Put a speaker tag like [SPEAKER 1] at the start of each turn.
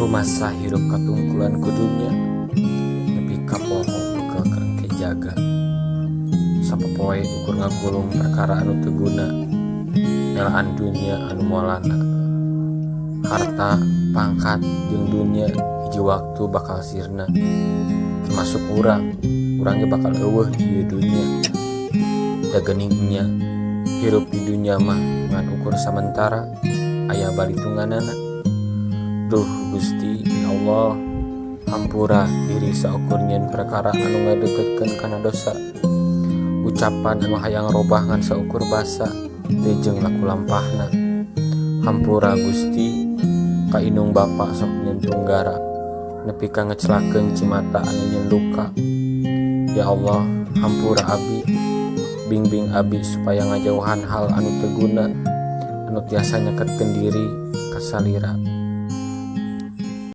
[SPEAKER 1] Rumasa hirup katungkulan ku dunya, nepi ka poho bekel keur engke jaga. Sapopoe ukur ngagulung perkara anu teu guna, nelaan dunya anu moalana. Harta, pangkat, jeung dunya hiji waktu bakal sirna. Termasuk urang, urang ge bakal euweuh di ieu dunya. Da geuning nya, hirup di dunya mah ngan ukur samentara, aya balitunganana. Duh Gusti ya Allah, hampura diri saukur nyieun perkara anu ngadeukeutkeun kana dosa. Ucapan anu hayang robah ngan saukur basa, teu jeung laku lampahna. Hampura Gusti, ka indung bapa sok nyieun tunggara, nepi ka ngecelakeun cimata anu nyieun luka. Ya Allah, hampura abi, bingbing abi supaya ngajauhan hal anu teu guna, anu tiasa nyeketkeun diri ka salira.